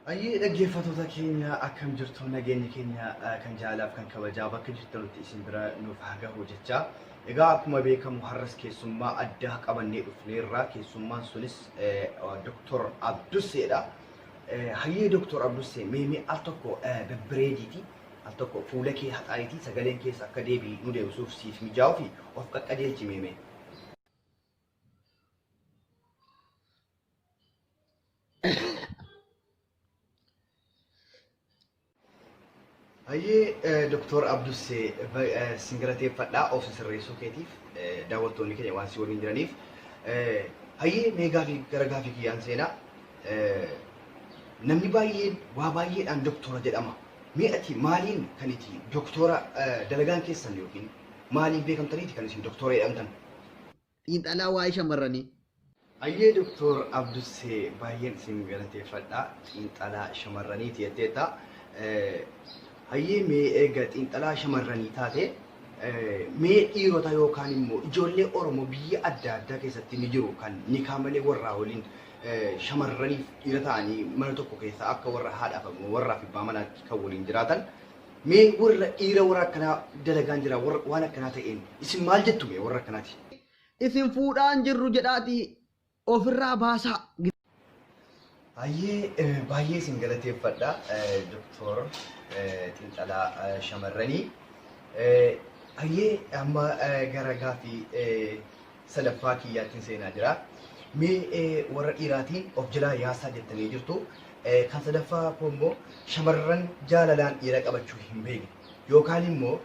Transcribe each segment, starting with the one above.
Hayyee dhaggeeffattoota keenya akkam jirtu nageenyi keenya kan jaalaaf kan kabajaa bakka jirtanutti isin bira nuuf haa gahu jecha. Egaa akkuma beekamu har'as keessummaa addaa qabannee dhufneerra. Keessummaan sunis Dr. Abdusseedha. Hayyee Dr. Abdussee mee al tokko bebbireediiti. Al tokko fuula kee haxaayitii sagaleen keessa akka deebii nu deebisuuf siif mijaa'uu fi of qaqqajeelchi mee. Hayyee Dr. Abdussee sin galateeffadha of sirreessuu keetiif daawwattoonni keenya waan si waliin jiraniif. Hayyee mee gaafii gara gaafii kiyyaan seenaa. Namni baay'een waa baay'eedhaan doktora jedhama. Mee ati maaliin kan itti doktora dalagaan keessan yookiin maaliin beekamtaniiti kan isin doktora jedhamtan? Xiinxalaa waa'ee shamarranii. Hayyee Doktor Abdussee baay'een isin galateeffadha. Xiinxalaa shamarraniiti jetteetta. Hayyee mee eega xiinxalaa shamarranii taate mee dhiirota yookaan immoo ijoollee Oromoo biyya adda addaa keessatti ni jiru kan nikaa malee warraa waliin shamarraniif dhiira ta'anii mana tokko keessa akka warra haadhaaf warraa fi abbaa manaatti kan waliin jiraatan. Mee warra dhiira warra akkanaa dalagaan jira warra waan akkanaa ta'een isin maal jettu mee warra akkanaati? Isin fuudhaan jirru jedhaatii ofirraa baasaa. Baay'ee baay'ee isin galateeffadha Doktor Xiinxalaa Shamarranii. Hayyee amma gara gaaffii sadaffaa kiyyaattiin seenaa jira. Mee warra dhiiraatiin of jalaa yaasaa jettanii jirtu. Kan sadaffaa koo immoo shamarran jaalalaan dhiira qabachuu hin beekne yookaan immoo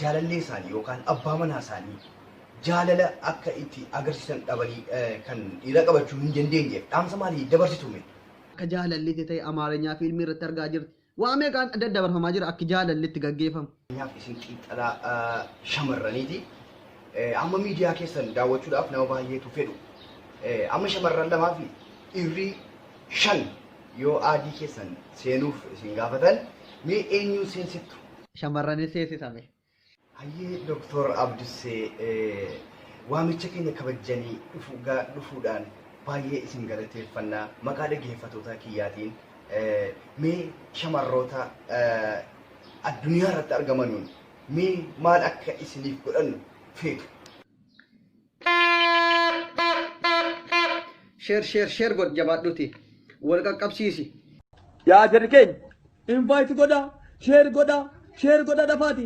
jaalallee isaanii yookaan abbaa manaa isaanii jaalala akka itti agarsiisan dhabanii kan dhiira qabachuu hin dandeenyeef dhaamsa maalii dabarsitu mee? Akka jaalalli itti ta'e Amaarinyaa fiilmii irratti argaa jirti. Waa meeqaan daddabarfamaa jira akki jaalalli itti gaggeeffamu. Fakkeenyaaf isin xiinxalaa shamarraniiti. Amma miidiyaa keessan daawwachuudhaaf nama baay'eetu fedhu. Amma shamarran lamaa fi dhiirri 5 yoo aadii keessan seenuuf isin gaafatan mee eenyuun seensiftu? Shamarranis seensisame. Hayyee Doktor Abdussee waamicha keenya kabajjanii dhufuudhaan baay'ee isin galateeffanna. Maqaa dhaggeeffattoota kiyyaatiin mee shamarroota addunyaa irratti argamanuun mee maal akka isiniif godhan feetu? Share share share godhi jabaadhuuti wal qaqqabsiisi. Yaa jarri keenya invite godhaa share godhaa share godhaa dafaati.